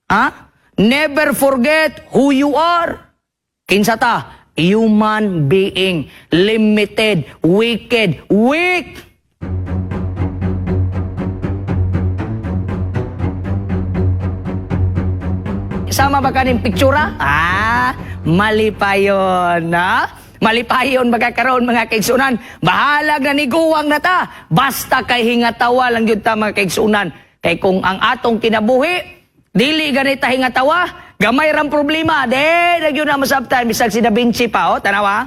Ha? Never forget who you are. Kinsa ta? Human being, limited, wicked, weak. Sama ba kaning pictura? Ah, malipayon na. Malipayon ba karon, mga kaigsunan? Bahalag na niguwang na ta. Basta kay hingatawa lang gyud ta, mga kaigsunan. Kay kung ang atong kinabuhi, dili ganita hingatawa, gamay rang problema. De, na gyud na masabtan bisag si Da Vinci pa, oh, tanawa.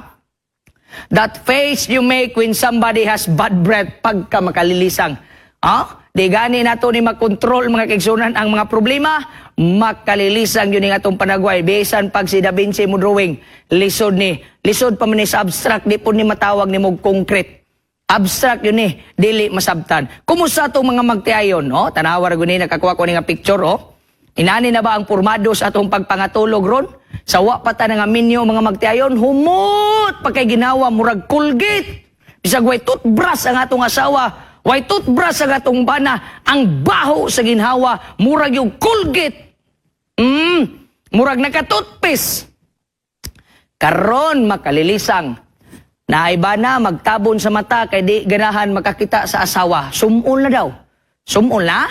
That face you make when somebody has bad breath pagka makalilisang. Ah? Di gani nato ni makontrol, mga kaigsunan, ang mga problema, makalilisang yun ang atong panagway. Bisan pag si Da Vinci mo drawing, lisod ni. Lisod pa man ni sa abstract, di po ni matawag ni mo concrete. Abstract yun eh, dili masabtan. Kumusta itong mga magtiayon? Oh, tanawa ra guni, nakakuha ko ni nga picture, oh. Inani na ba ang pormado sa atong pagpangatulog ron? Sa wa pa ta nga minyo, mga magtiayon, humot pa kay ginawa, murag Colgate. Bisag way toothbrush ang atong asawa, way toothbrush ang atong bana, ang baho sa ginhawa, murag yung Colgate. Murag naka-toothpaste. Karon makalilisang. Naiba na magtabon sa mata kay di ganahan makakita sa asawa. Sumul na daw. Sumul na?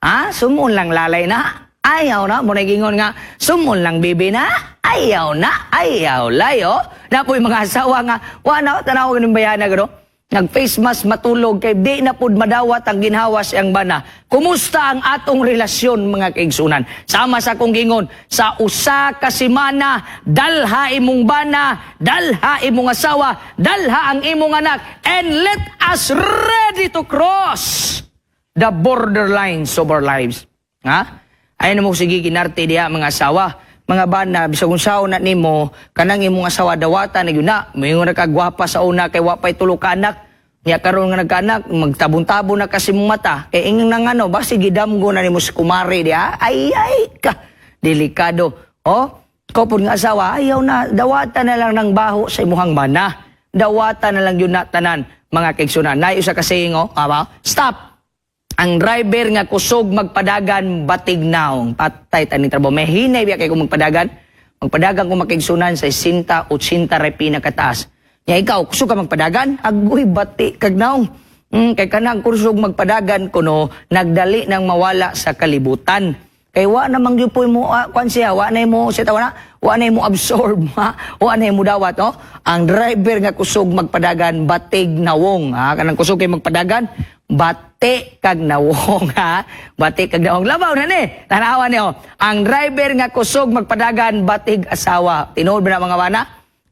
Ha? Sumul lang lalay na? Ayaw na. Muna gingon nga, sumul lang bibi na? Ayaw na. Ayaw layo. Napoy mga asawa nga, wa na, tanaw ganun bayana gano. Nag-face mask matulog kay di na pud madawat ang ginhawa siyang bana. Kumusta ang atong relasyon, mga kaigsunan? Sama sa akong gingon, sa usa ka semana, dalha imong bana, dalha imong asawa, dalha ang imong anak, and let us ready to cross the borderlines of our lives. Ha? Ayun mo sige ginarte diha, mga asawa. Mga bana, bisag unsaon na nimo, kanang imong asawa dawatan na gyud na. Moingon na ka gwapa sa una kay wa pay tulo ka anak. Nya karon nga nagkaanak, magtabon-tabon na kasi mong mata. Kay ingon na ngano, basi gidamgo na nimo si kumare diha. Ay ay ka. Delikado. Oh, ko pud nga asawa, ayaw na, dawatan na lang ng baho sa imuhang bana. Dawatan na lang yun na tanan, mga kaigsunan. Nay usa ka saying, oh, aba, stop. Ang driver nga kusog magpadagan, batig naong. Patay taning trabaho. May hinay biya kay kung magpadagan. Magpadagan kung makigsunan sa 60, 80 ray pinakataas. Nya ikaw, kusog ka magpadagan? Agoy, bati kag naong. Kay kanang kusog magpadagan kuno nagdali nang mawala sa kalibutan. Kay wa namang gyud mo kwan siya, wa na mo siya tawa na, wa na mo absorb, ha? Wa na mo dawat, no? Ang driver nga kusog magpadagan, batig nawong, ha? Kanang kusog kay magpadagan, bati kag nawong, ha? Bati kag nawong. Labaw na ni. Tanawa ni, oh. Ang driver nga kusog magpadagan, batig asawa. Tinuod ba na, mga bana?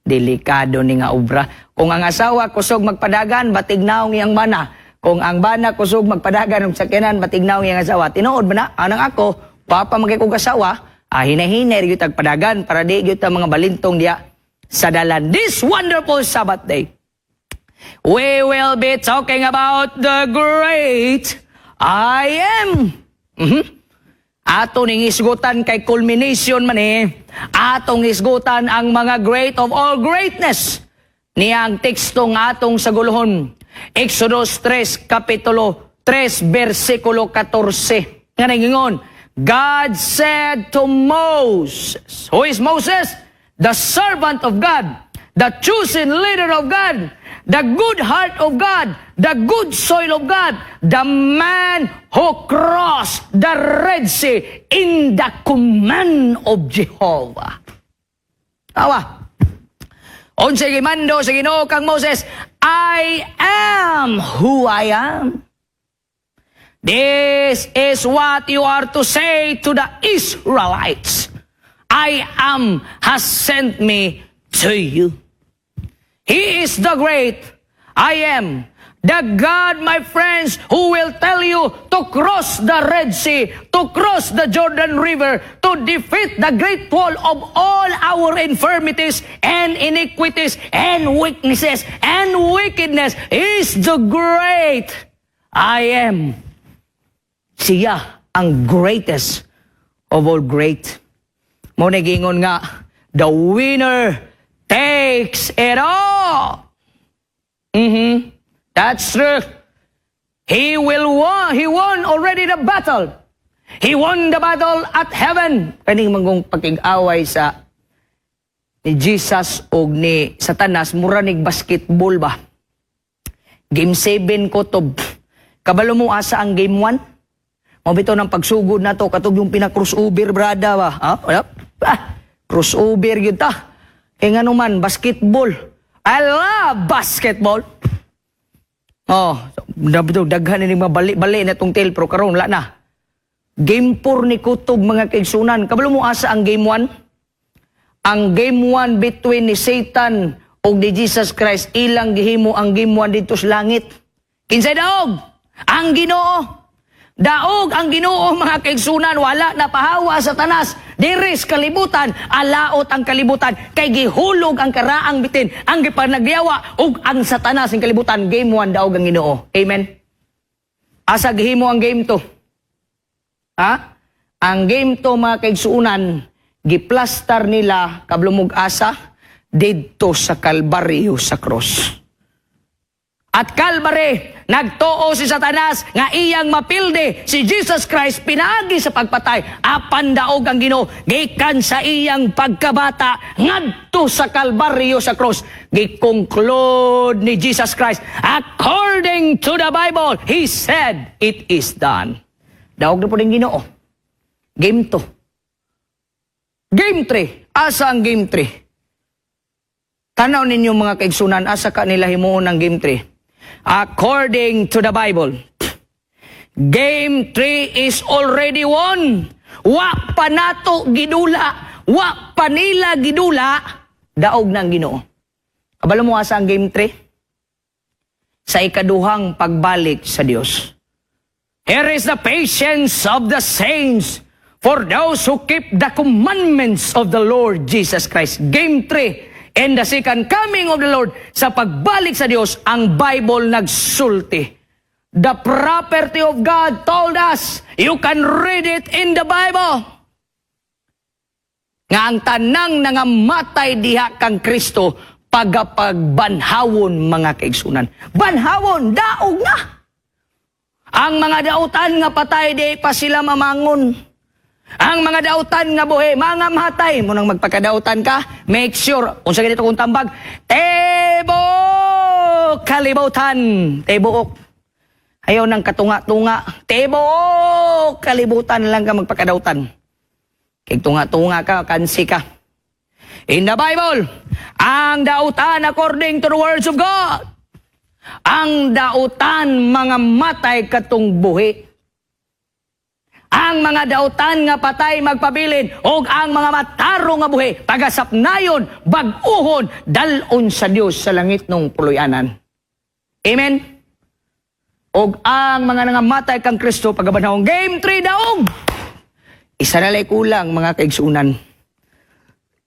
Delikado ni nga obra. Kung ang asawa kusog magpadagan, batig naong iyang bana. Kung ang bana kusog magpadagan og sakyanan, batig naong iyang asawa. Tinuod ba na? Anang ako, papa magay kong asawa, hinay-hinay gyud padagan para di gyud ta mga balintong diya sa dalan. This wonderful Sabbath day, we will be talking about the great I Am. Ato ning isgutan kay culmination man eh. Atong isgutan ang mga great of all greatness. Niya ang teksto nga atong saguluhon. Exodus 3, Kapitulo 3, versikulo 14. Nga nagingon, God said to Moses, who is Moses? The servant of God, the chosen leader of God, the good heart of God, the good soil of God, the man who crossed the Red Sea in the command of Jehovah. Awa. Unsay gimando sa Ginoo kang Moses? "I am who I am. This is what you are to say to the Israelites. I Am has sent me to you." He is the great I Am. The God, my friends, who will tell you to cross the Red Sea, to cross the Jordan River, to defeat the great wall of all our infirmities and iniquities and weaknesses and wickedness is the great I Am. Siya ang greatest of all great. Mo gingon nga, the winner takes it all. That's true. He will won. He won already the battle. He won the battle at heaven. Kaning manggong pakig-away sa ni Jesus og ni Satanas, mura nig basketball ba. Game 7 ko to. Kabalo mo asa ang game 1? Mao bitaw ng pagsugod na to katong yung pina-crossover, brada ba? Ha? Wala? Ah, crossover yun ta. Kaya nga naman, basketball. I love basketball. Oh, daghan ni mga bali-bali na tong tail pero karon wala na. Game 4 ni Kutob, mga kaigsunan. Kabalo mo asa ang game 1? Ang game 1 between ni Satan ug ni Jesus Christ, ilang gihimo ang game 1 dito sa langit. Kinsay daog? Ang Ginoo. Daog ang Ginoo, mga kaigsunan, wala na pahawa Satanas. Diri sa kalibutan, alaot ang kalibutan kay gihulog ang karaang bitin, ang gipanagyawa ug ang Satanas ang kalibutan. Game 1, daog ang Ginoo. Amen. Asa gihimo ang game 2? Ha? Ang game 2, mga kaigsuunan, giplastar nila kabalo mog asa? Didto sa Kalbaryo, sa cross. At Calvary, nagtuo si Satanas nga iyang mapildi si Jesus Christ pinaagi sa pagpatay. Apan daog ang Ginoo gikan sa iyang pagkabata ngadto sa Kalbaryo, sa cross. Gi-conclude ni Jesus Christ according to the Bible. He said, "It is done." Daog na pod ang Ginoo. Game 2. Game 3. Asa ang game 3? Tanaw ninyo, mga kaigsunan, asa ka nila himuon ang game 3? According to the Bible, game 3 is already won. Wa pa nato gidula, wa pa nila gidula, daog ng Ginoo. Kabalo mo asa ang game 3? Sa ikaduhang pagbalik sa Dios. Here is the patience of the saints for those who keep the commandments of the Lord Jesus Christ. Game 3, in the second coming of the Lord, sa pagbalik sa Dios, ang Bible nagsulti. The property of God told us, you can read it in the Bible, nga ang tanang nangamatay diha kang Kristo pagapagbanhawon, mga kaigsunan. Banhawon, daog na! Ang mga dautan nga patay, di pa sila mamangon. Ang mga dautan nga buhi, mga matay. Munang magpakadautan ka, make sure, unsa ganito kung tambag, tibuok kalibutan. Tibuok. Ayaw ng katunga-tunga. Tibuok kalibutan lang ka magpakadautan. Kay tunga-tunga ka, kansi ka. In the Bible, ang dautan according to the words of God, ang dautan mga matay katong buhi. Ang mga dautan nga patay magpabilin ug ang mga matarong nga buhi pagasapnayon, bag-uhon, dal-on sa Dios sa langit nung puloy-anan. Amen. Og ang mga nangamatay kang Kristo pagabanhawon. Game 3, daog. Isa na lang kulang, mga kaigsunan.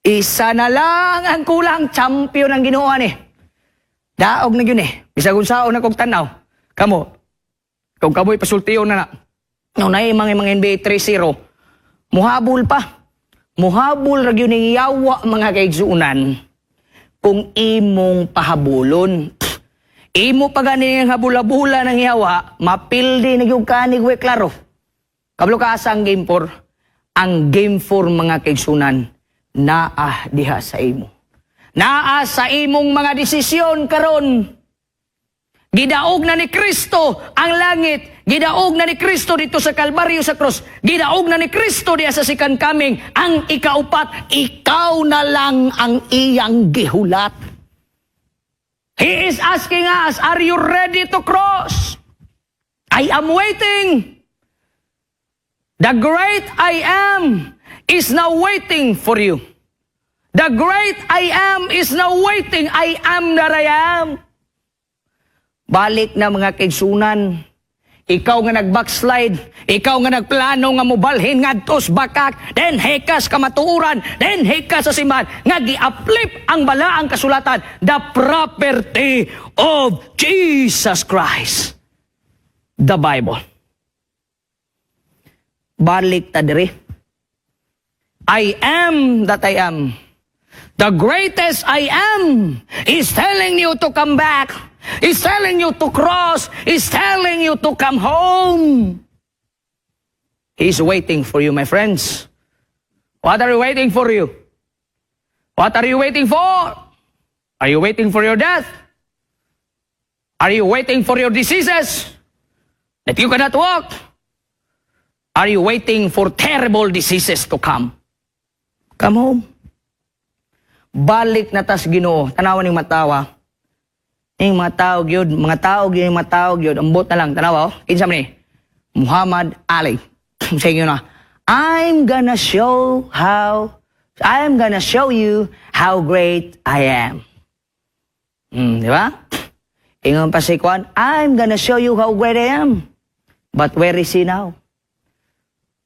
Isa na lang ang kulang, champion ang Ginoo ni. Daog na yun eh. Bisag unsaon na kog tanaw. Kamo, kung kamoy pasultiyon na na. No, na mga NBA 3-0. Muhabol pa. Muhabol ra gyud ning yawa, mga kaigsuunan, kung imong pahabulon. Imo pa gani ang habula-bula ng yawa, mapildi na gyud ka ni Gwe klaro. Kabalo ka asa ang game 4? Ang game 4, mga kaigsunan, naa diha sa imo. Naa sa imong mga desisyon karon. Gidaog na ni Kristo ang langit. Gidaog na ni Kristo dito sa Kalbaryo, sa cross. Gidaog na ni Kristo diya sa second coming. Ang ikaupat, ikaw na lang ang iyang gihulat. He is asking us, "Are you ready to cross? I am waiting." The great I am is now waiting for you. The great I am is now waiting. I am that I am. Balik na, mga kaigsunan. Ikaw nga nag-backslide, ikaw nga nagplano nga mobalhin ngadtos bakak, dinhi ka sa kamatuoran, dinhi ka sa simbahan, nga gi-uplift ang balaang kasulatan, the property of Jesus Christ. The Bible. Balik ta diri. I am that I am. The greatest I am is telling you to come back. Is telling you to cross. Is telling you to come home. He's waiting for you, my friends. What are you waiting for you? What are you waiting for? Are you waiting for your death? Are you waiting for your diseases that you cannot walk? Are you waiting for terrible diseases to come? Come home. Balik na tas Ginoo. Tanawa ning matawa. Ning mga tao gyud, mga tao gyud, mga tao gyud. Ambot na lang tanawa oh. Kinsa man ni? Muhammad Ali. Sa inyo na, "I'm gonna show you how great I am." Di ba? Ingon pa si Kwan, "I'm gonna show you how great I am." But where is he now?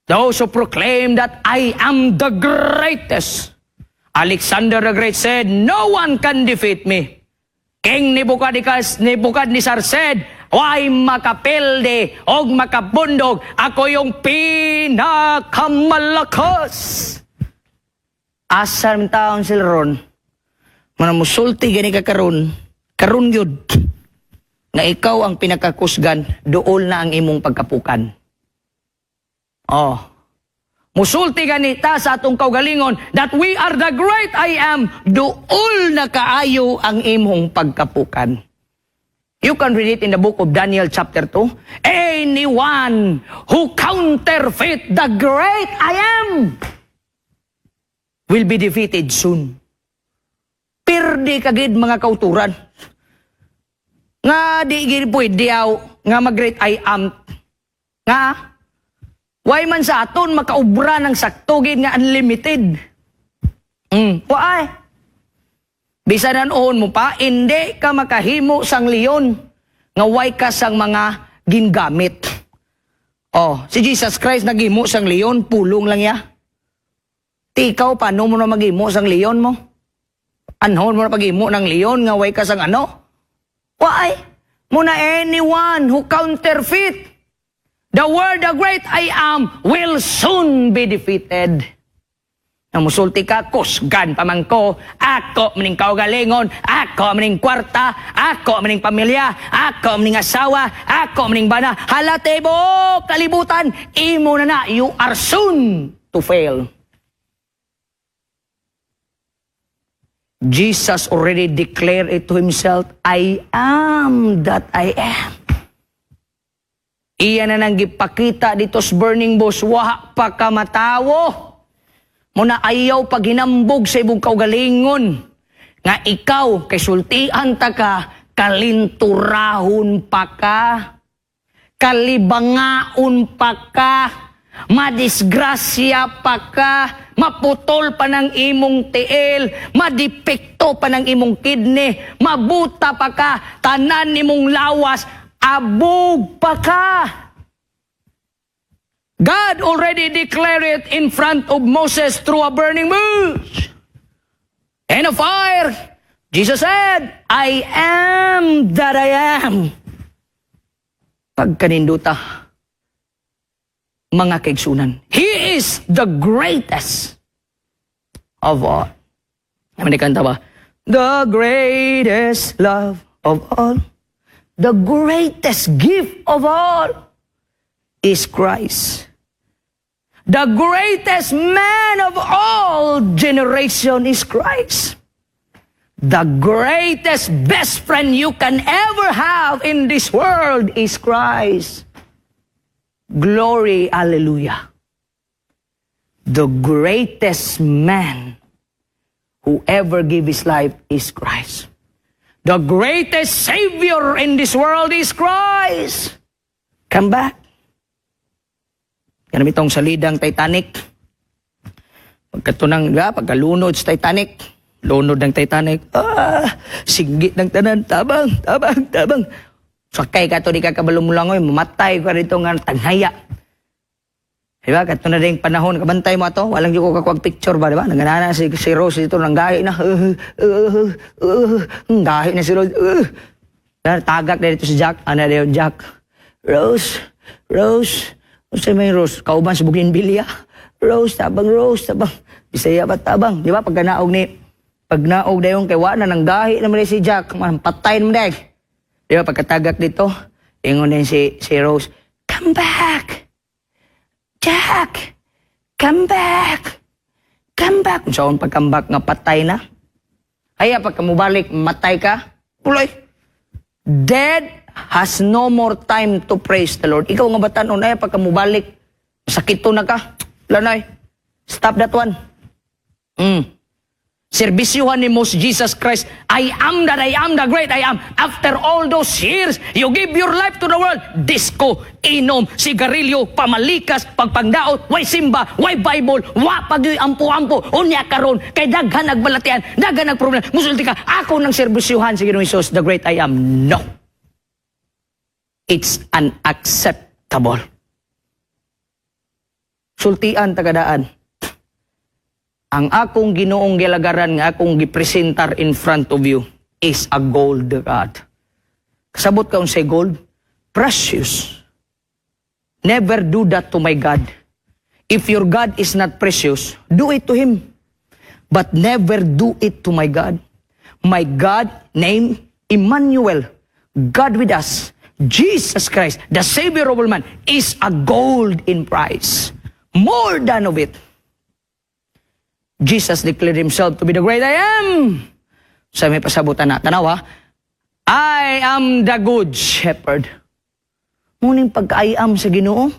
Those who proclaim that I am the greatest. Alexander the Great said, "No one can defeat me." King Nebuchadnezzar said, "Way makapilde og makabundog, ako yung pinakamalakas." Asa man taon sila ron? Mana musulti gani ka karon, karon gyud nga ikaw ang pinakakusgan, duol na ang imong pagkapukan. Oh. Musulti gani ta sa atong kaugalingon that we are the great I am, duol na kaayo ang imong pagkapukan. You can read it in the book of Daniel chapter 2. Anyone who counterfeit the great I am will be defeated soon. Pirdi kagid, mga kauturan. Nga di gid pwede aw nga mag-great I am. Nga way man sa aton makaubra ng sakto gid nga unlimited. Waay. Bisan anon mo pa, hindi ka makahimo sang leon nga way ka sang mga gingamit. Oh, si Jesus Christ naghimo sang leon, pulong lang ya. Ti ikaw, paano mo na maghimo sang leon mo? Anhon mo na paghimo ng leon nga way ka sang ano? Why? Muna anyone who counterfeit the word the great I am will soon be defeated. Nang musulti ka, kusgan pa man ko, ako maning kaugalingon, ako maning kwarta, ako maning pamilya, ako maning asawa, ako maning bana, hala tibuok kalibutan, imo na na, you are soon to fail. Jesus already declared it to himself, "I am that I am." Iya na nang gipakita dito sa burning bush, wa pa ka matawo. Muna ayaw paghinambog sa imong kaugalingon. Nga ikaw, kay sultian ta ka, kalinturahon pa ka, kalibangaon pa ka, madisgrasya pa ka, maputol pa ng imong tiil, madipekto pa ng imong kidney, mabuta pa ka, tanan nimong lawas, abog pa ka. God already declared it in front of Moses through a burning bush and a fire. Jesus said, "I am that I am." Pagkaninduta, mga kaigsunan, He is the greatest of all. Ano ni kanta ba? The greatest love of all, the greatest gift of all is Christ. The greatest man of all generation is Christ. The greatest best friend you can ever have in this world is Christ. Glory, hallelujah. The greatest man who ever gave his life is Christ. The greatest Savior in this world is Christ. Come back. Yan itong salidang Titanic. Pagkatunang, di ba? Pagkalunod sa Titanic, lunod ng Titanic, ah, singgit ng tanan, tabang, tabang, tabang. Sakay ka to, di ka kabalo mo lang, oy, mamatay ka rito nga tanghaya. Di ba? Kato na rin panahon, kabantay mo ato, walang ko kakuag picture ba, di ba? Naganana si Rose dito, nanggahi na, gahi na si Rose. Tagak na dito si Jack, ano na Jack, "Rose, Rose," unsa may Rose, kauban sa Bougainvillea. "Rose, tabang Rose, tabang." Bisaya ba tabang? Di ba? Pag naog dayon kay wa na nanggahi naman si Jack, man patay naman dahil. Di ba pagkatagak dito, ingon din si Rose, "Come back. Jack, come back. Come back. Kung saan pag come back nga patay na. Ay, pag mubalik, matay ka. Uloy. Dead has no more time to praise the Lord. Ikaw nga batanon, ay pagka mubalik, sakito na ka. Lanay, stop that one. Serbisyuhan ni mo si Jesus Christ. I am that I am, the great I am. After all those years, you give your life to the world. Disco, inom, sigarilyo, pamalikas, pagpangdaot, way simba, way Bible, wa pag ampo-ampo, unya karon kay daghan nagbalatian, daghan nagproblema. Musulti ka, ako nang serbisyuhan si Ginoong Hesus, the great I am. No. It's unacceptable. Sultian tagadaan ang akong Ginoong gilagaran nga akong gipresentar in front of you is a gold God. Kasabot ka unsay gold? Precious. Never do that to my God. If your God is not precious, do it to Him. But never do it to my God. My God named Emmanuel, God with us, Jesus Christ, the Savior of all man, is a gold in price. More than of it. Jesus declared himself to be the great I am. Sa may pasabutan na. Tanawa, I am the good shepherd. Muning pagka-I am sa Ginoo.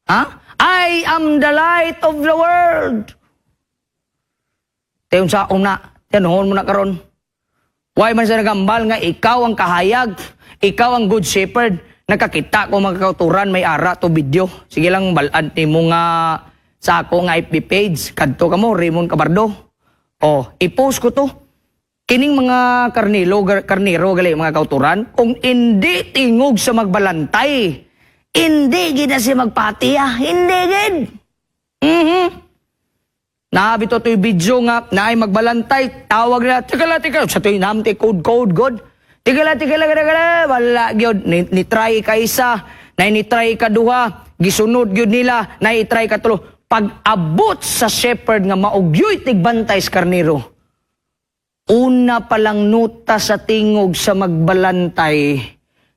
Ha? I am the light of the world. Tayon sa na, tinuhon mo na karon. Why man sa nagambal nga ikaw ang kahayag, ikaw ang good shepherd? Nakakita ko, mga kauturan, may ara to video. Sige lang, balaan nimo nga sa ako nga FB page. Kadto ka mo, Raymond Cabardo. Oh, i-post ko to. Kining mga karnilo, karniro gali, mga kauturan, kung hindi tingog sa magbalantay, hindi gid na siya magpatiya, hindi gid. Nabi to to'y video nga naay magbalantay, tawag na, "Tika lang, tika," sa to'y namti code code god. "Tika lang, tika lang, tika lang," wala gyud ni try ka isa, na ni try ka duha, gisunod gyud nila, na i-try ka tulo. Pag abot sa shepherd nga maugyoy tigbantay sa karnero, una pa lang nuta sa tingog sa magbalantay,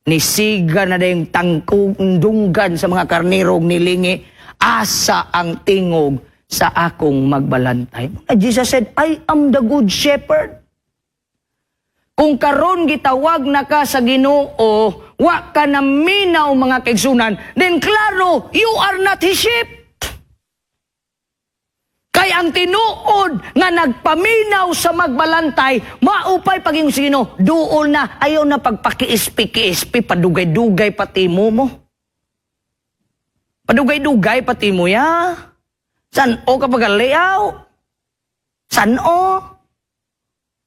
ni siga na dayong tangkong dunggan sa mga karnero ug nilingi, asa ang tingog sa akong magbalantay? And Jesus said, "I am the good shepherd." Kung karon gitawag na ka sa Ginoo, wa ka na minaw, mga kaigsunan, then klaro, you are not His sheep. Kay ang tinuod nga nagpaminaw sa magbalantay, maupay paging sa Ginoo, duol na, ayaw na pagpakiispi-kiispi, padugay-dugay pati mo mo. Padugay-dugay pati mo ya. San o kapag layaw? San o?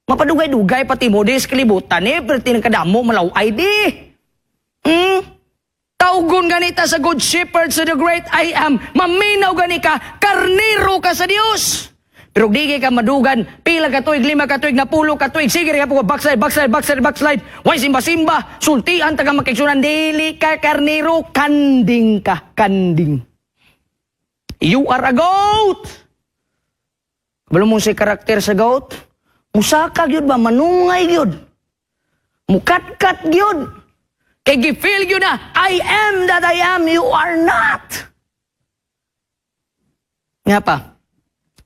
Mapadugay-dugay pati mo di sa kalibutan eh, pero tinagkadamo malaw ay di. Tawgon ganita sa good shepherd, sa the great I am. Maminaw gani ka, karnero ka sa Dios. Pero di kay ka madugan, pila ka tuig, 5 ka tuig, 10 ka tuig, sige ka po, backslide, backslide, backslide, backslide. Way simba-simba, sultian taga makigsunan, dili ka karnero, kanding ka, kanding. You are a goat. Kabalo mo sa karakter sa goat? Musaka gyud ba, manungay gyud. Mukatkat gyud. Kay gi-feel gyud na, I am that I am, you are not. Nga pa,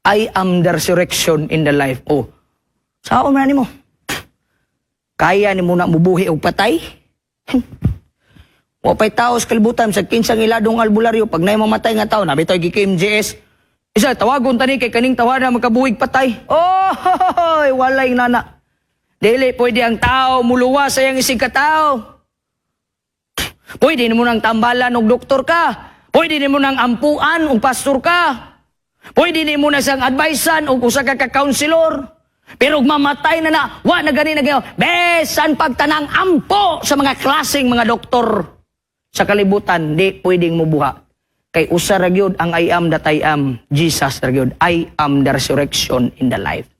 I am the resurrection in the life. Oh, sao man nimo? Kaya nimo na mubuhi og patay? Wa pay tao sa kalibutan sa kinsang iladong albularyo pag naay mamatay nga tao, nabi toy gi-KMJS. Isa tawagon tani kay kaning tawana makabuhig patay. Oh, walay nana. Dili pwede ang tao muluwas sa iyang isig ka tao. Pwede nimo nang tambalan og doktor ka. Pwede nimo nang ampuan og pastor ka. Pwede nimo na siyang advisean og usa ka ka-counselor. Pero ug mamatay na na, wa na gani na gayo. Besan pagtanang ampo sa mga klaseng mga doktor sa kalibutan, di pwedeng mubuha. Kay usa ra gyud ang I am that I am, Jesus ra gyud. I am the resurrection in the life.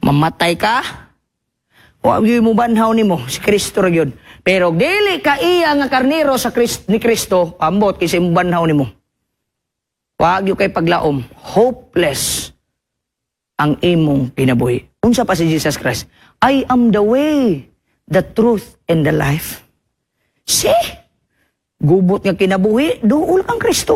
Mamatay ka, wa gyud mo banhaw nimo si Kristo ra gyud. Pero dili ka iya nga karnero sa ni Kristo, ambot kasi mo banhaw nimo. Wa gyud kay paglaom, hopeless ang imong kinabuhi. Unsa pa si Jesus Christ? I am the way, the truth, and the life. See? Gubot nga kinabuhi, duol kang Kristo.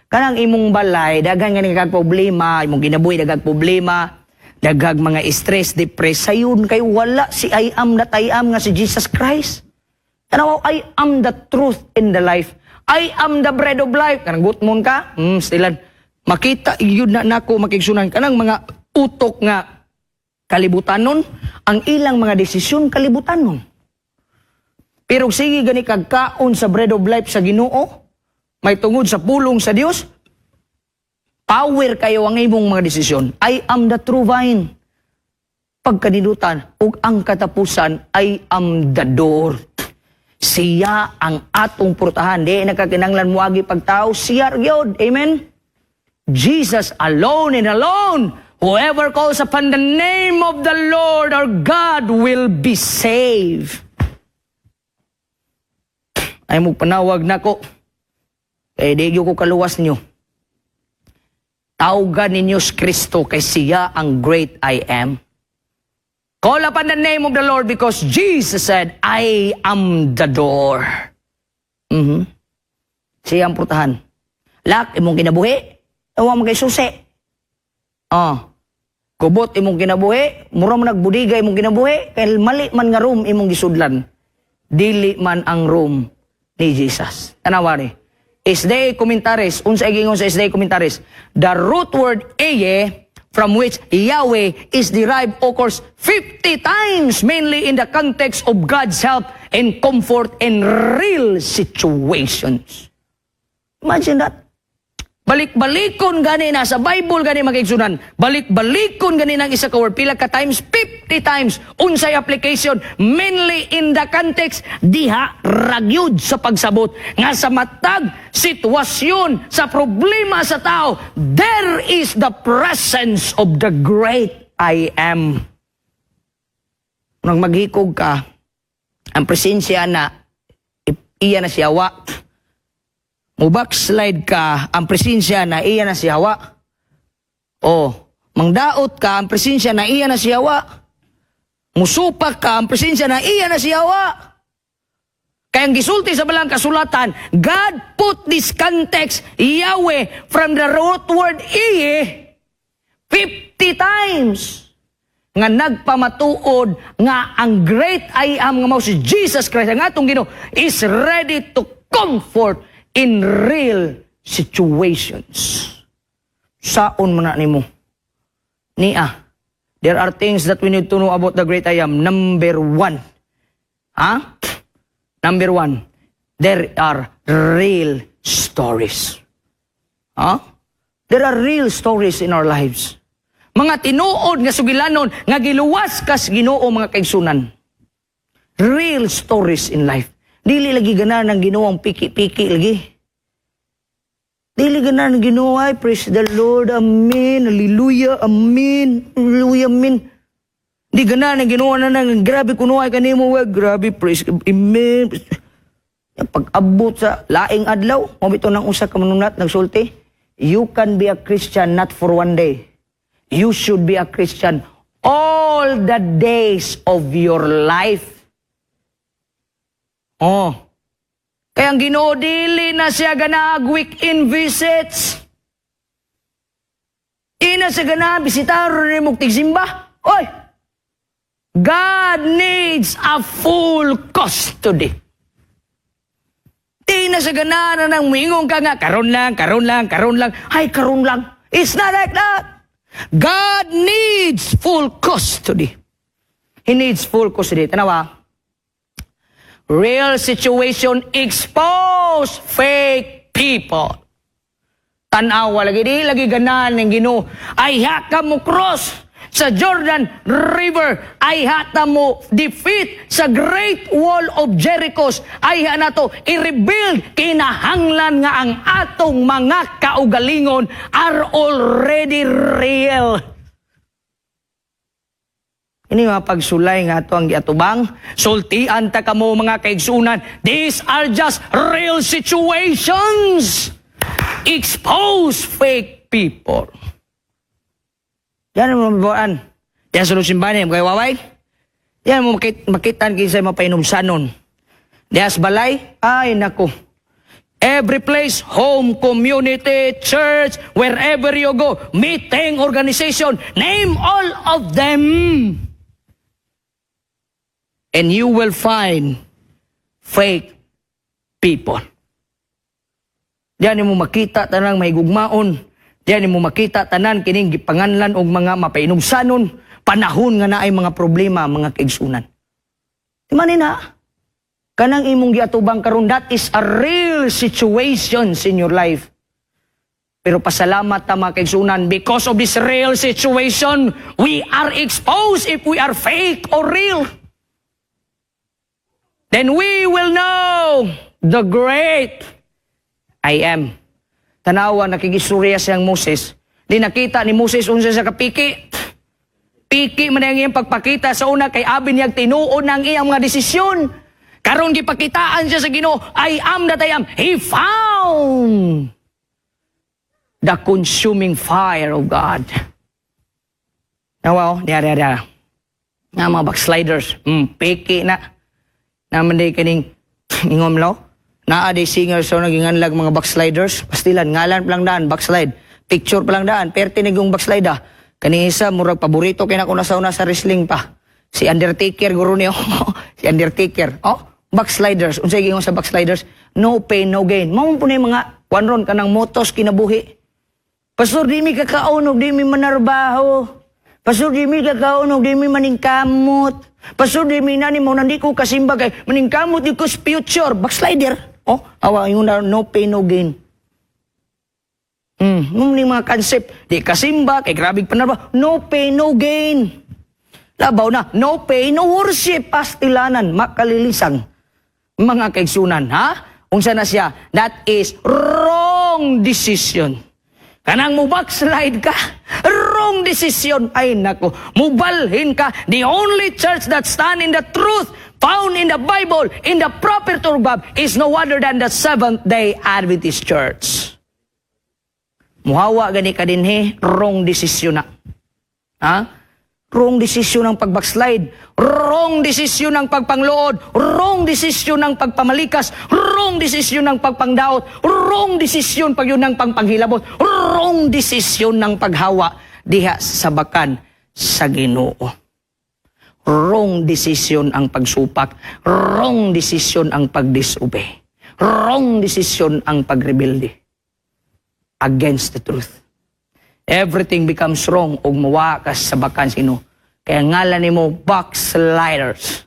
Kanang imong balay, daghan nga kag problema, imong kinabuhi daghang problema, daghang mga stress, depress, sayon kay wala si I Am that I Am nga si Jesus Christ. Tanaw, "I am the truth and the life. I am the bread of life." Kanang gutmon ka, stilan. Makita yun na nako, makigsunan, kanang mga utok nga kalibutanon, ang ilang mga desisyon kalibutanon. Pero sige gani kag kaon sa bread of life sa Ginoo, may tungod sa pulong sa Dios, power kayo ang imong mga desisyon. "I am the true vine." Pagkaninutan ug ang katapusan, "I am the door." Siya ang atong portahan. Di nakakinanglan muagi pagtao, siya gyud. Amen? Jesus alone and alone. Whoever calls upon the name of the Lord our God will be saved. Ay mo panawag nako. Kay di gyud ko kaluwas ninyo. Tawgan ninyo si Kristo kay siya ang great I Am. Call upon the name of the Lord because Jesus said, "I am the door." Siya ang portahan. Lock imong kinabuhi, wa man kay susi. Oh. Kubot imong kinabuhi, mura man nagbudiga imong kinabuhi, kay mali man nga room imong gisudlan. Dili man ang room ni Jesus. Tanawa ni. SDA Commentaries, unsa gingon sa SDA Commentaries? The root word Ehyeh, from which Yahweh is derived, occurs 50 times, mainly in the context of God's help and comfort in real situations. Imagine that. Balik-balikon gani na sa Bible gani, mga kaigsunan. Balik-balikon gani ng isa ka word pila ka times? 50 times. Unsay application? Mainly in the context diha ragyud sa pagsabot nga sa matag sitwasyon sa problema sa tao, there is the presence of the great I Am. Nang maghikog ka, ang presensya na iya na siya wa. Mo backslide ka, ang presensya na iya na siya wa. Oh, mangdaot ka, ang presensya na iya na siya wa. Musupak ka, ang presensya na iya na siya wa. Kaya ang gisulti sa balang kasulatan, God put this context, Yahweh, from the root word Ehyeh, 50 times nga nagpamatuod nga ang great I Am nga mao si Jesus Christ ang atong Ginoo is ready to comfort in real situations. Saon man na nimo? Nia, there are things that we need to know about the great I Am. Number one. Ha? Number one, there are real stories. Ha? There are real stories in our lives. Mga tinuod nga sugilanon nga giluwas kas Ginoo, mga kaigsunan. Real stories in life. Dili lagi gana ng Ginoo ang piki-piki lagi. Dili gana ng Ginoo ay praise the Lord, amen, hallelujah, amen, hallelujah, amen. Di gana ng Ginoo na nang grabe kuno ay kanimo, well, grabe, praise, amen. Pag-abot sa laing adlaw, mao bitaw nang usa ka manunat nagsulti, "You can be a Christian not for one day. You should be a Christian all the days of your life." Oh. Kaya ang Ginoo dili na siya ganag weekend visits. Ina siya gana bisitar ni mo tigsimba. Oy. God needs a full custody. Di na sa gana na nang muingon ka nga, karon lang, karon lang, karon lang. Ay, karon lang. It's not like that. God needs full custody. He needs full custody. Tanawa. Real situation expose fake people. Tanawa lagi, di lagi ganahan ng Ginoo. Ayha ka mo cross sa Jordan River. Ayha ta mo defeat sa Great Wall of Jericho. Ayha na to i-rebuild, kinahanglan nga ang atong mga kaugalingon are already real. Ini mga pagsulay nga ato ang giatubang. Sultian ta kamo, mga kaigsunan. These are just real situations. Expose fake people. Yan mo mabuan. Yan sa simbahan, kay waway. Yan mo makitan kinsa mapainumsanon. Dias balay, ay nako. Every place, home, community, church, wherever you go, meeting, organization, name all of them. And you will find fake people. Diyan mo makita tanang may gugmaon. Diyan mo makita tanan kining gipanganlan og mga mapainugsanon panahon nga naay mga problema, mga kaigsunan. Di man na kanang imong giatubang karon, that is a real situations in your life. Pero pasalamat ta, mga kaigsunan, because of this real situation, we are exposed if we are fake or real. Then we will know the great I am. Tanawa, nakigistorya siyang Moses. Di nakita ni Moses unsa sa kapiki. Piki man ang iyang pagpakita sa una kay abi niyang tinuod ng iyang mga desisyon. Karon gipakitaan siya sa Ginoo, "I am that I am." He found the consuming fire of God. Nawa, oh, diya, diya, diya. Nga mga backsliders, piki na. Naman di kining, ingom lo, naa di singer so naginganlag mga backsliders. Pastilan, ngalan pa lang daan, backslide. Picture pa lang daan, perti nagong backslide ah. Kani isa, murag paborito kay nako nasa una sa wrestling pa. Si Undertaker, guro niyo. Si Undertaker. Oh, backsliders. Unsay gingon sa backsliders? No pain, no gain. Mao po na yung mga kwan ron kanang motos kinabuhi. Pastor, di mi kakaon og di mi manarbaho. Pastor, di mi kakaon og di mi maningkamot. Pastor, di mi nani mo nandi ko kasimba kay maningkamot di ko sa future. Backslider. Oh, awa yung na no pain, no gain. Mo ni mga concept, di kasimba kay grabe panarbaho. No pain, no gain. Labaw na, no pain, no worship, pastilanan, makalilisang. Mga kaigsunan, ha? Unsa na siya? That is wrong decision. Kanang mo backslide ka, wrong decision. Ay nako, mubalhin ka. The only church that stand in the truth found in the Bible, in the proper of is no other than the Seventh-day Adventist Church. Muhawa gani ka dinhi, wrong decision na. Ha? Wrong decision ng pag-backslide. Wrong decision ng pagpangluod. Wrong decision ng pagpamalikas. Wrong decision ng pagpangdaot. Wrong decision pag yun ng pangpanghilabot. Wrong decision ng paghawa diha sa bakan sa Ginoo. Wrong decision ang pagsupak. Wrong decision ang pagdisobey. Wrong decision ang pagrebelde against the truth. Everything becomes wrong ug mawa ka sa bakan sino. Kaya ngalan nimo backsliders.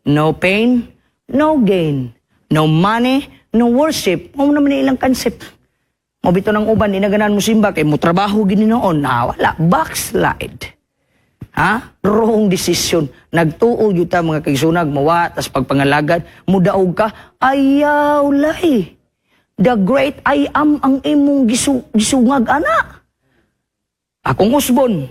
No pain, no gain. No money, no worship. Mao naman ni ilang concept. Mo bito ng uban, di na ganahan mo simba kay mo trabaho gini noon. Na wala, backslide. Ha? Wrong decision. Nagtuo gyud ta, mga kaigsunag, mawa tas pagpangalagad, mudaog ka, ayaw lay. The great I am ang imong gisungag ana. Akong usbon,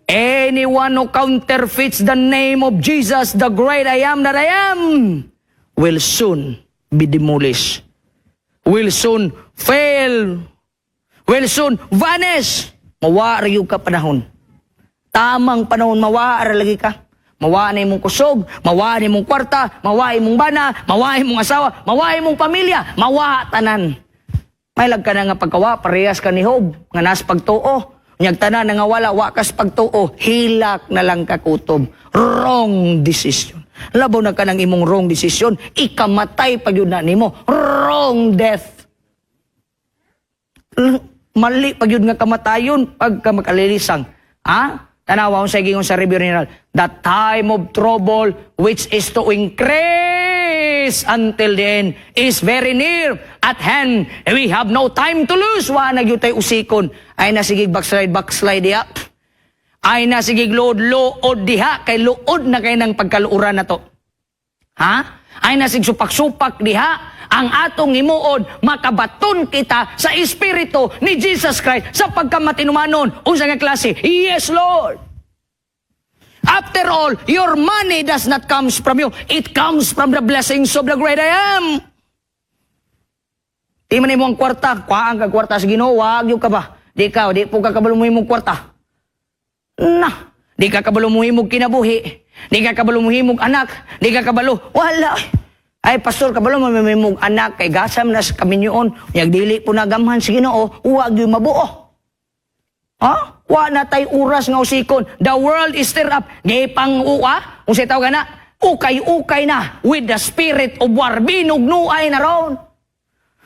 anyone who counterfeits the name of Jesus, the great I am that I am, will soon be demolished. Will soon fail. Will soon vanish. Mawa ra gyud ka panahon. Tamang panahon, mawa ra lagi ka. Mawa na imong kusog, mawa na imong kwarta, mawa imong bana, mawa imong asawa, mawa imong pamilya, mawa tanan. May lag ka na nga pagkawa, parehas ka ni Job, nga nas pagtuo. Nyag tanan na nga wala, wa kas pagtuo, hilak na lang kakutob. Wrong decision. Labaw na ka ng imong wrong decision, ikamatay pa yun na nimo. Wrong death. Mali pag yun nga kamatayon pagka makalilisang. Ha? Tanawa sa gingon sa Review General. The time of trouble which is to increase until the end is very near at hand. We have no time to lose. Wa na gyud tay usikon. Ay na sige backslide, backslide diha. Ay na sige lood, lood diha. Kay luod na kay ng pagkaluoran na to. Ha? Ay na sig supak-supak diha ang atong himuon makabaton kita sa espiritu ni Jesus Christ sa pagkamatinumanon. Unsa nga klase? Yes, Lord. After all, your money does not comes from you. It comes from the blessings of the great I am. Di man imo ang kwarta, kuhaan ka kwarta sa Ginoo, wag yung ka ba? Di ka, di po ka kabalo mo imong kwarta. Na, di ka kabalo mo himog kinabuhi. Di ka kabalo mo himog anak. Di ka kabalo. Wala. Ay, pastor, kabalo mo may mong anak kay gasam na sa kaminyoon. Yag dili po nagamhan sa Ginoo, wa gyud mabuo. Ha? Wa na tay oras nga usikon. The world is stirred up. Gipang uwa, kung sa tawag na, ukay-ukay na with the spirit of war. Binugnuay na ron.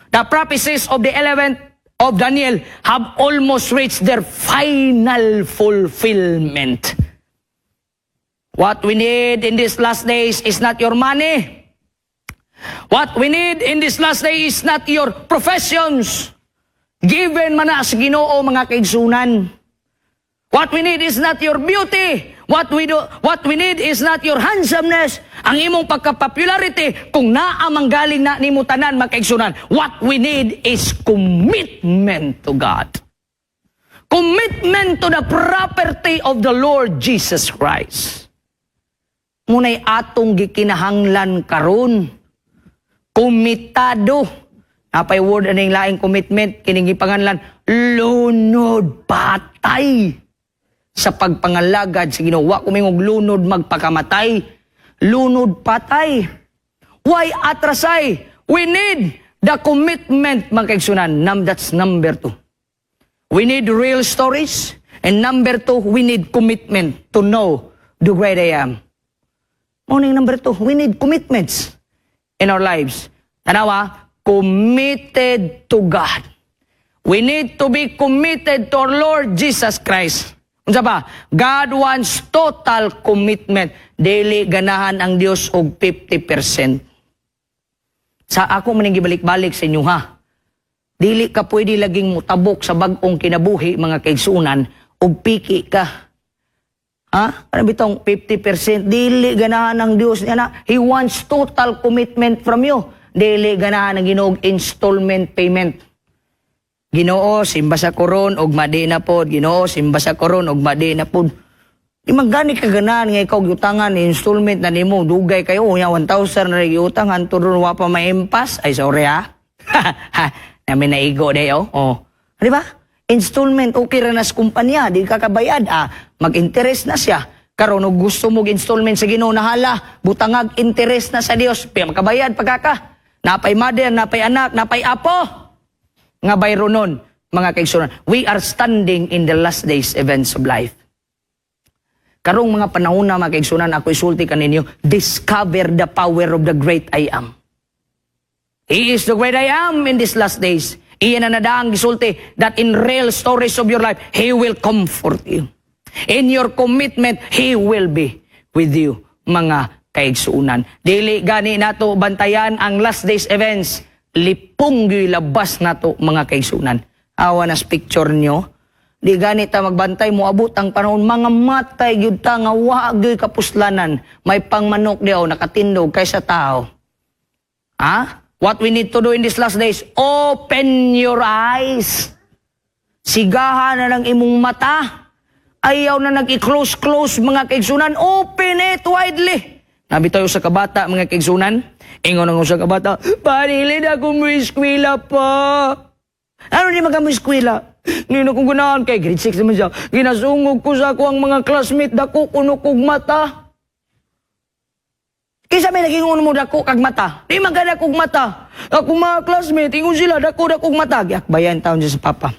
The prophecies of the 11th of Daniel have almost reached their final fulfillment. What we need in these last days is not your money. What we need in this last day is not your professions. Given man na sa Ginoo, mga kaigsunan. What we need is not your beauty. What we need is not your handsomeness. Ang imong pagka-popularity, kung naa mang galing na nimo tanan, mga kaigsunan. What we need is commitment to God. Commitment to the property of the Lord Jesus Christ. Muna'y atong gikinahanglan karon. Komitado. Napay word aning laing commitment kining gipanganlan lunod patay sa pagpangalagad sa Ginoo. Wa ko mingog lunod magpakamatay. Lunod patay. Why atrasay? We need the commitment, mga kaigsunan. That's number two. We need real stories. And number two, we need commitment to know the great I am. Morning number two, we need commitments in our lives. Tanawa, committed to God. We need to be committed to our Lord Jesus Christ. Unsa pa? God wants total commitment. Dili ganahan ang Dios og 50%. Sa ako man gibalik-balik sa inyo ha. Dili ka pwede laging mutabok sa bag-ong kinabuhi, mga kaigsunan, og piki ka. Ha? Ano bitong 50%? Dili ganahan ng Dios niya na. He wants total commitment from you. Dili ganahan ng Ginoo og installment payment. Ginoo, simba sa koron og madi na pod. Ginoo, simba sa koron og madi na pod. Di man gani ka ganahan nga ikaw giutangan installment na nimo dugay kayo unya 1,000 na giutangan turon wa pa maimpas. Ay, sorry ha. Namin naigo day oh. Oh. Di ba? Installment okay ra na sa kumpanya, di ka kabayad ah. Mag-interest na siya. Karon og gusto mo installment sa Ginoo nahala, butangag interest na sa Dios, piya makabayad pagkaka. Napay mother, napay anak, napay apo. Nga bayronon, mga kaigsunan. We are standing in the last days events of life. Karong mga panahon na, mga kaigsunan, ako isulti kaninyo, discover the power of the great I am. He is the great I am in these last days. Iyan na nadaang gisulti that in real stories of your life, He will comfort you. In your commitment, He will be with you, mga kaigsuunan. Dili gani nato bantayan ang last days events. Lipong gyud labas nato, mga kaigsuunan. Awa nas picture nyo. Di gani ta magbantay, moabot ang panahon mga matay gyud ta nga wa gyud kapuslanan. May pangmanok diaw nakatindog kaysa tao. Ha? What we need to do in these last days, open your eyes. Sigahan na ng imong mata. Ayaw na nag-i-close-close, mga kaigsunan. Open it widely. Nabi tayo sa kabata, mga kaigsunan. Ingon ang sa kabata, "Panilin ako mo eskwela pa." Ano di mga mo eskwela? Hindi na kong ganahan kay grade 6 naman siya. Ginasungog ko sa ako ang mga classmate, dako kuno kog mata. Kinsa may nag-ingon mo dako kag mata? Di man ka dako kog mata. Ako mga classmate, ingon sila dako dako kog mata. Giakbayan taon siya sa papa.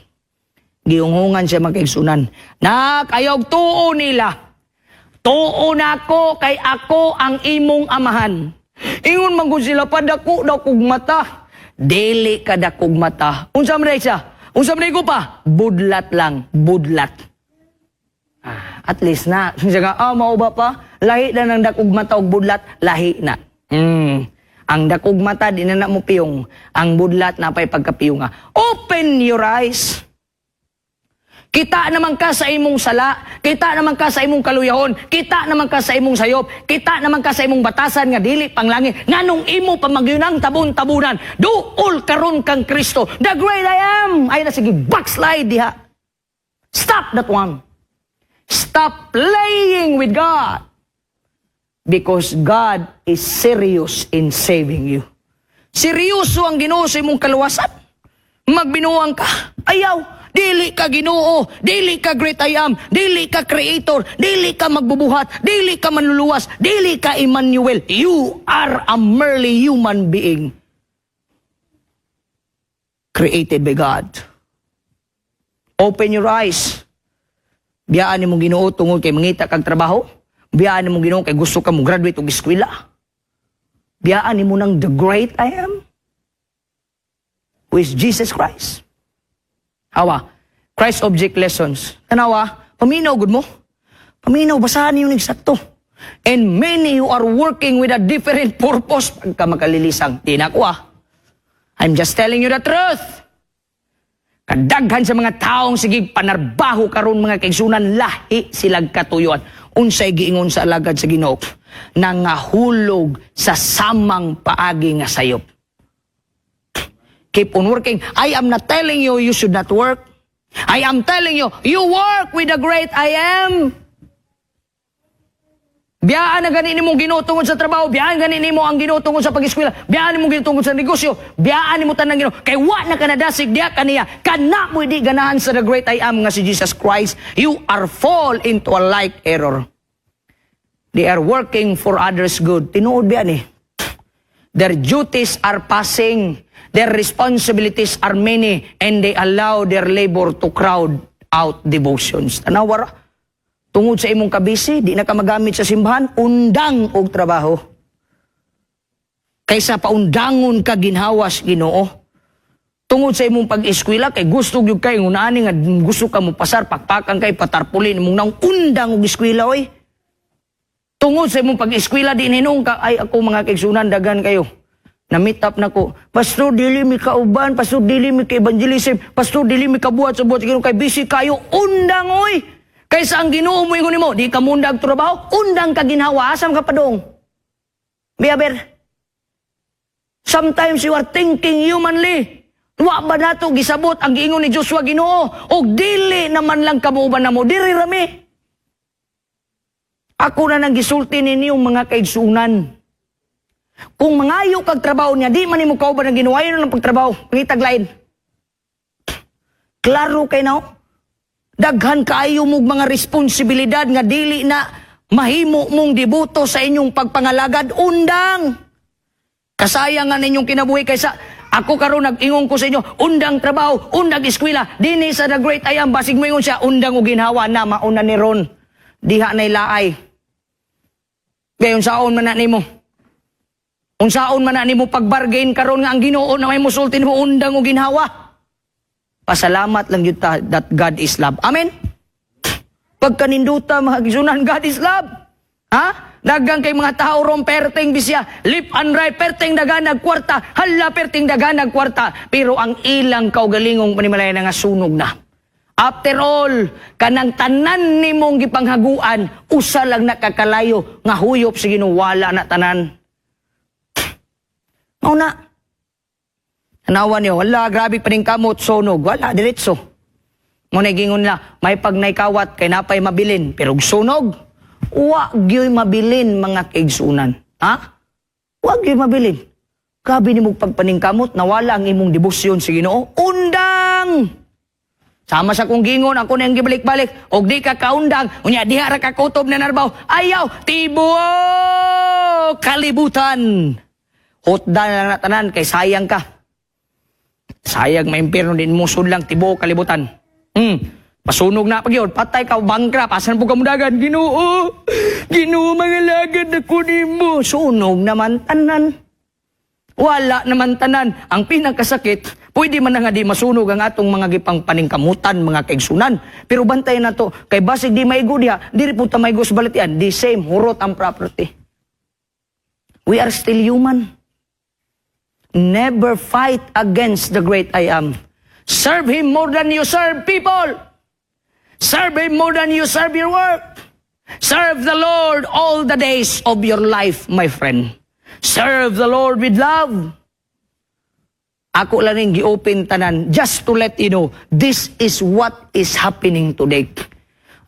Giunghungan siya, mga kaigsunan. Nak, ayaw tuo nila. Tuo na ako kay ako ang imong amahan. Ingon man gud sila padako daw kog mata. Dili ka dakog mata. Unsa man siya? Unsa man ko pa? Budlat lang, budlat. Ah, at least na. Siya nga, ah, mao ba pa? Lahi na ng dakog mata og budlat, lahi na. Ang dakog mata, di na na mo piyong. Ang budlat, napay pagkapiyong nga. Open your eyes. Kita naman ka sa imong sala, kita naman ka sa imong kaluyahon, kita naman ka sa imong sayop, kita naman ka sa imong batasan nga dili panglangit. Nganong imo pamagyunang tabon-tabunan, duol karon kang Kristo, the great I am. Ay na sige, backslide diha. Stop that one. Stop playing with God. Because God is serious in saving you. Seryoso ang Ginoo sa imong kaluwasan. Magbinuang ka. Ayaw. Dili ka Ginoo, dili ka Great I Am, dili ka Creator, dili ka magbubuhat, dili ka manluluwas, dili ka Emmanuel. You are a merely human being created by God. Open your eyes. Biyaan nimo Ginoo tungod kay mangita kag trabaho. Biyaan nimo Ginoo kay gusto ka mo graduate og eskwela. Biyaan nimo ng the Great I Am, who is Jesus Christ. Hawa, Christ Object Lessons. Tanawa, paminaw gud mo. Paminaw, basahan niyo ning sakto. And many who are working with a different purpose pagka makalilisang. Di na ko ah. I'm just telling you the truth. Kadaghan sa mga taong sige panarbaho karon, mga kaigsunan, lahi silag katuyuan. Unsay giingon sa alagad sa Ginoo? Nangahulog sa samang paagi nga sayop. Keep on working. I am not telling you you should not work. I am telling you, you work with the Great I Am. Biyaan na gani nimo Ginoo tungod sa trabaho, biyaan gani nimo ang Ginoo tungod sa pag-eskwela, biyaan nimo Ginoo tungod sa negosyo, biyaan nimo tanang Ginoo. Kay wa na ka nadasig diha kaniya, kana mo di ganahan sa the Great I Am nga si Jesus Christ, you are fall into a like error. They are working for others' good. Tinuod biya ni. Their duties are passing, their responsibilities are many, and they allow their labor to crowd out devotions. Tanawa ra. Tungod sa imong kabisi, di na ka magamit sa simbahan, undang og trabaho. Kaysa paundangon ka ginhawas Ginoo. Tungod sa imong pag-eskwela, kay gusto gyud kay ngunani nga gusto ka mo pasar, pakpakan kay patarpulin imong nang undang og eskwela oy. Tungod sa imong pag-eskwela, di hinung ka ay ako, mga kaigsunan, dagan kayo. Na-meet up na ko. "Pastor, dili mi kauban. Pastor, dili mi ka evangelism. Pastor, dili mi kabuhat sa buhat sa Ginoo kay busy kayo." Undang oy. Kaysa ang Ginoo mo ingon nimo, di ka mundag trabaho, undang ka ginhawa, asam ka padong. Biyaber. Sometimes you are thinking humanly. Wa ba nato gisabot ang giingon ni Joshua, "Ginoo, og dili naman lang kamuban namo, diri rami"? Ako na nang gisulti ninyong mga kaigsunan. Kung mangayo kag trabaho niya, di man nimo kauban ang Ginoo, ayaw na ng pagtrabaho. Pangitag lain. Klaro kay now. Daghan kaayo mong mga responsibilidad nga dili na mahimo mong debuto sa inyong pagpangalagad. Undang! Kasayang nga ninyong kinabuhi kaysa ako karon nag-ingon ko sa inyo, undang trabaho, undang eskwela, dinhi sa the Great I Am, basig mo ingon siya, undang og ginhawa na mauna ni ron. Diha na laay. Gayon saon man na nimo. Unsaon man na nimo pagbargain karon nga ang Ginoo na may musulti nimo undang og ginhawa? Pasalamat lang yun ta that God is love. Amen? Pagkaninduta, mga kaigsunan, God is love. Ha? Dagang kay mga tao ron perting bisya, left and right, perting daganag kwarta, hala, perting daganag kwarta. Pero ang ilang kaugalingong panimalay na nga sunog na. After all, kanang tanan nimong gipanghaguan, usa lang nakakalayo nga huyop sa Ginoo, wala na tanan. Mao na. Tanawa niyo, wala, grabe pa rin kamot, sunog, wala, diretso. Muna gingon nila, may pag naikawat, kay napay mabilin, pero sunog, wa gyoy mabilin, mga kaigsunan. Ha? Wa gyoy mabilin. Grabe ni mo pagpaningkamot, nawala ang imong debosyon sa Ginoo. Undang! Sama sa kong gingon, ako na yung gibalik-balik. Og di ka kaundang, unya diha ra ka kutob na narbaw. Ayaw, tibuok kalibutan. Hutdan na lang na tanan, kay sayang ka. Sayang maimpirno din mo sudlang tibuok kalibutan. Pasunog na pag yun, patay ka, bankrupt, asan po ka mudagan? Ginoo, Ginoo, mga lagad na kunin mo. Sunog naman tanan. Wala naman tanan. Ang pinakasakit, pwede man na nga di masunog ang atong mga gipang paningkamutan, mga kaigsunan. Pero bantayan na to, kay basig di maigo diha, diri po ta maigo sa balatian, di same, hurot ang property. We are still human. Never fight against the Great I Am. Serve Him more than you serve people. Serve Him more than you serve your work. Serve the Lord all the days of your life, my friend. Serve the Lord with love. Ako lang ning gi-open tanan just to let you know this is what is happening today.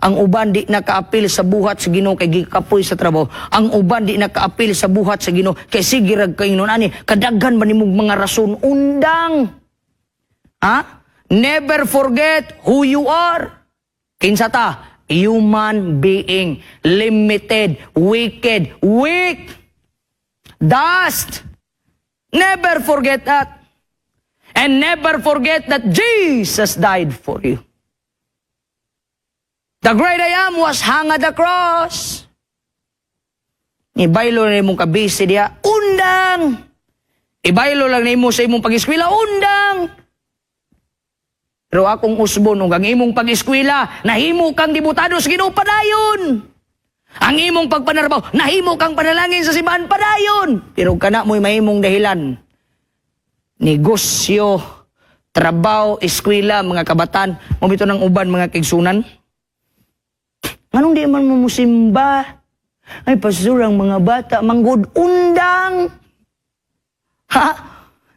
Ang uban di nakaapil sa buhat sa Ginoo kay gikapoy sa trabaho. Ang uban di nakaapil sa buhat sa Ginoo kay sige rag kay ani kadaghan man nimong mga rason, undang. Ha? Never forget who you are. Kinsa ta? Human being. Limited, wicked, weak. Dust. Never forget that. And never forget that Jesus died for you. The great I Am was hung at the cross. Ibaylo na imong kabisi diya, undang! Ibaylo lang nimo sa imong pag-eskwela, undang! Pero akong usbon ug ang imong pag-eskwela, nahimo kang dibutado sa Ginoo, padayon. Ang imong pagpanarbaho, nahimo kang panalangin sa simbahan, padayon. Pero kana mo'y mahimong dahilan. Negosyo, trabaho, eskwela, mga kabatan, mao bitaw ng uban, mga kaigsunan. Nganong di man mo musimba? Ay, pastor, ang mga bata, manggod, undang! Ha?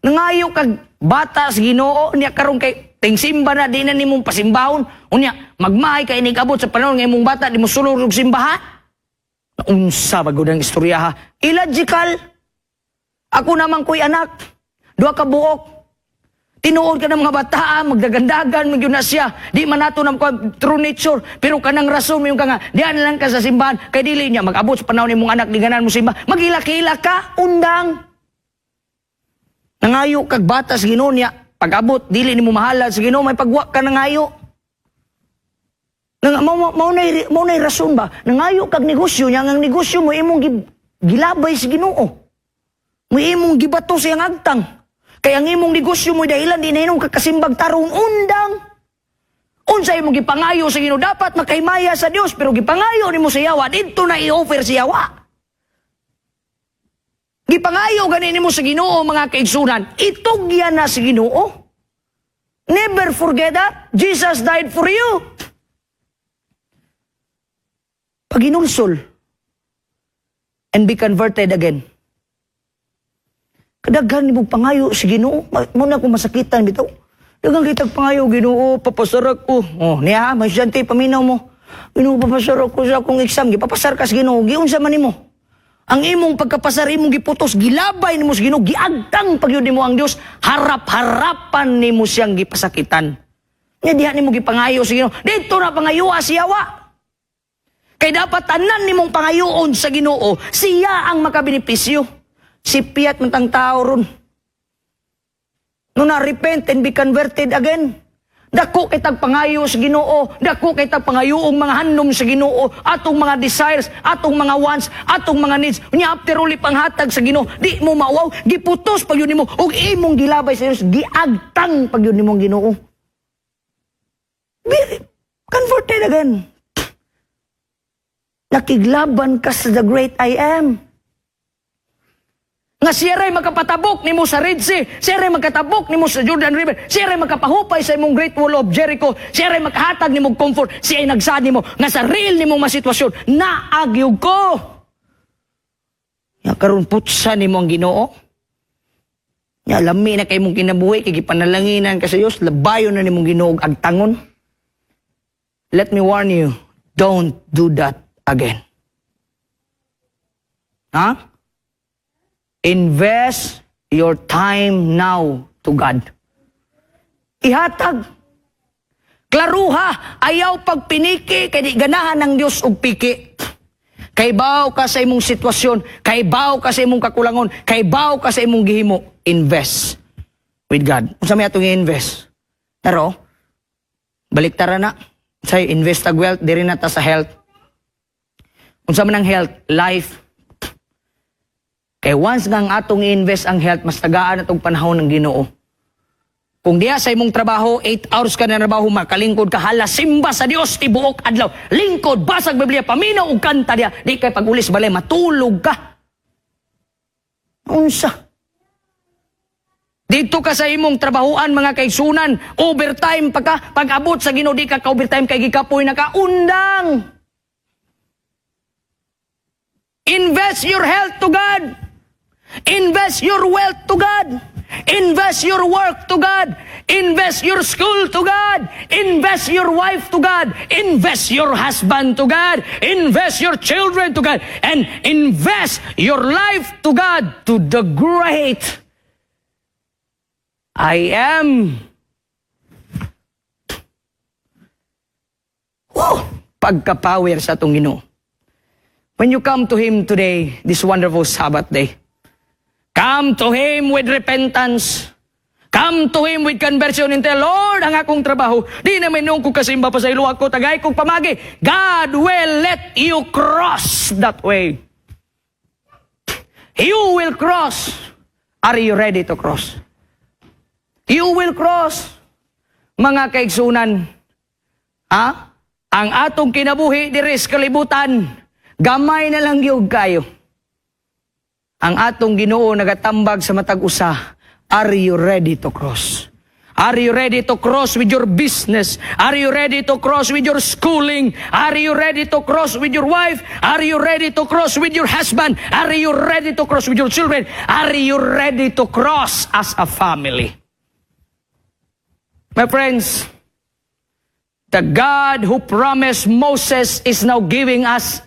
Nangayo kag bata sa Ginoo niya karon kay ting simba na di na nimong pasimbahon. Unya, magmahay ka inig abot sa panahon nga imong bata di mo sulod og simbahan. Unsa ba gud ang istorya, ha? Illogical. Ako naman ko'y anak. Duha ka buok. Tinuod ka ng mga bata, magdagandagan, magyun na siya. Di man nato ng true nature. Pero kanang rason mo yung ka nga, diyan lang ka sa simbahan. Kay dili niya, mag-abot sa panahon nimong anak, di ganan mo simba. Magilak-hilak ka, undang. Nangayo kag bata sa Ginoo niya. Pag-abot, dili nimo mahalad sa Ginoo, may pagwa ka nangayo. Nang mao na'y rason ba? Nangayo kag negosyo niya, ang negosyo mo imong gilabay sa Ginoo. Mo imong gibato sa iyang agtang. Kaya ang imong negosyo mo dahilan di na ka kasimbag tarong, undang. Unsa imong gipangayo sa Ginoo, dapat makahimaya sa Dios, pero gipangayo nimo sa yawa, didto na i-offer sa yawa. Gipangayo gani nimo sa Ginoo, mga kaigsunan, itugyan na sa Ginoo. Never forget that. Jesus died for you. Paghinulsol and be converted again. Kadaghan nimo pangayo sa Ginoo, mao na akong masakitan bitaw. Daghan kitag pangayo, "Ginoo, papasara ko." Oh, niya, may estudyante, paminaw mo. "Ginoo, papasara ko sa akong exam." Gipapasar ka sa Ginoo, giunsa man nimo? Ang imong pagkapasar imong giputos, gilabay nimo sa Ginoo, giagtang pagyud nimo ang Dios, harap-harapan nimo siyang gipasakitan. Nya diha nimo gipangayo sa Ginoo. Didto na pangayoa si yawa. Kay dapat tanan nimong pangayoon sa Ginoo, siya ang makabenepisyo. Sipyat man tang tao ron. No na repent and be converted again. Dako kay tag pangayo sa Ginoo, dako kay tag pangayoong mga handom sa Ginoo, atong mga desires, atong mga wants, atong mga needs. Unya after all panghatag sa Ginoo, di mo mawaw, giputos pag yun nimo ug imong gilabay sa Dios, giagtang pag yun nimong Ginoo. Be converted again. Nakiglaban ka sa the great I Am. Nga siya ray makapatabok nimo sa Red Sea, siya ray makatabok nimo sa Jordan River, siya ray makapahupay sa imong Great Wall of Jericho, siya ray makahatag nimo comfort, siya ay nagsaad nimo nga sa real nimong masitwasyon, naagyog ko. Nga karon putsa nimo ang Ginoo. Nya lami na kay imong kinabuhi kay gipanalanginan ka sa Dios, labayon na nimong Ginoo og agtangon. Let me warn you, don't do that again. Ha? Invest your time now to God. Ihatag. Klaruha, ayaw pagpiniki kay di ganahan ng Dios og piki. Kaybaw ka sa imong sitwasyon, kaybaw ka sa imong kakulangon, kaybaw ka sa imong gihimo, invest with God. Unsa may atong i-invest? Pero baliktara na. Say invest tag wealth, diri na ta sa health. Unsa man ang health? Life. Kay once nga ang atong i-invest ang health, mas tagaan atong panahon ng Ginoo. Kung diya sa imong trabaho, 8 hours ka na trabaho, makalingkod ka, hala, simba sa Dios, tibuok adlaw. Lingkod, basag Biblia, paminaw ug kanta diya. Di kay pag-ulis balay, matulog ka. Unsa? Dito ka sa imong trabahuan, mga kaigsunan, overtime pa ka, pag-abot sa Ginoo di ka ka-overtime kay gikapoy na ka, undang. Invest your health to God. Invest your wealth to God. Invest your work to God. Invest your school to God. Invest your wife to God. Invest your husband to God. Invest your children to God. And invest your life to God, to the great I Am. Pagka-power sa atong Ginoo. When you come to Him today, this wonderful Sabbath day, come to Him with repentance. Come to Him with conversion and tell, "Lord, ang akong trabaho, di na may ko kasimba pa sa iluwa ko, tagay kong pamagi." God will let you cross that way. You will cross. Are you ready to cross? You will cross. Mga kaigsunan, ha? Ang atong kinabuhi diri sa kalibutan, gamay na lang gyud kayo. Ang atong Ginoo nagatambag sa matag usa, are you ready to cross? Are you ready to cross with your business? Are you ready to cross with your schooling? Are you ready to cross with your wife? Are you ready to cross with your husband? Are you ready to cross with your children? Are you ready to cross as a family? My friends, the God who promised Moses is now giving us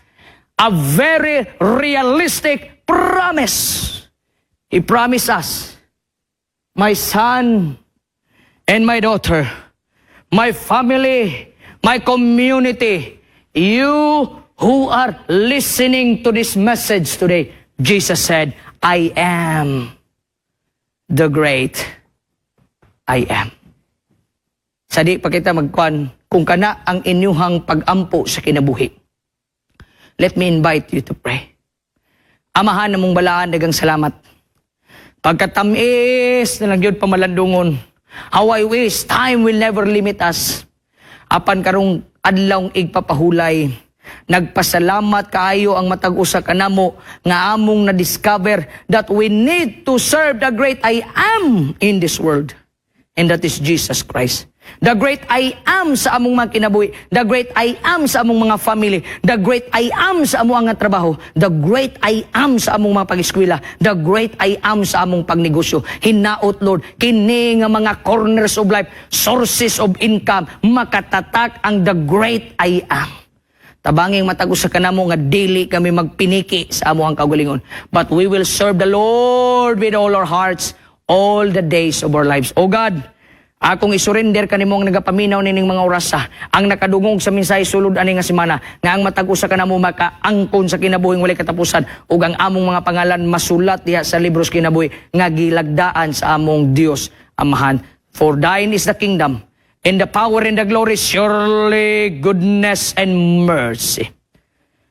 a very realistic promise. He promised us, "My son and my daughter, my family, my community, you who are listening to this message today," Jesus said, "I am the great I am." Sa di pa kita magkuan, kung kana ang inyuhang pag-ampo sa kinabuhi, let me invite you to pray. Amahan namong balaan, daghang salamat. Pagkatamis na lang yun pamalandungon. How I wish time will never limit us. Apan karong adlawng igpapahulay, nagpasalamat kaayo ang matag usa kanamo nga among na-discover that we need to serve the great I Am in this world. And that is Jesus Christ. The great I Am sa among mga kinabuhi. The great I Am sa among mga family. The great I Am sa among nga trabaho. The great I Am sa among mga pag-eskwela. The great I Am sa among pagnegosyo. Hinaot, Lord, kini nga mga corners of life, sources of income, makatatak ang the great I Am. Tabanging matag usa kanamo nga dili kami magpiniki sa among kaugalingon. But we will serve the Lord with all our hearts all the days of our lives. O God, akong isurrender kanimo ang nagapaminaw nining mga orasa, ang nakadungog sa mensahe sulod ani nga semana, nga ang matag usa kanamo makaangkon sa kinabuhing walay katapusan ug ang among mga pangalan masulat diha sa libros kinabuhi nga gilagdaan sa among Dios Amahan. For thine is the kingdom and the power and the glory. Surely goodness and mercy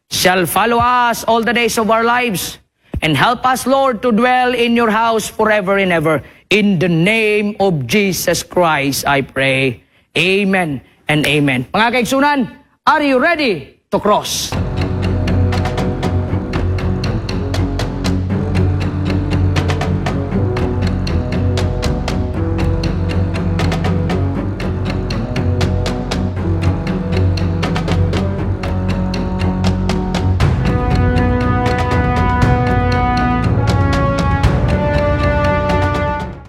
shall follow us all the days of our lives. And help us, Lord, to dwell in your house forever and ever. In the name of Jesus Christ, I pray. Amen and amen. Mga kaigsunan, are you ready to cross?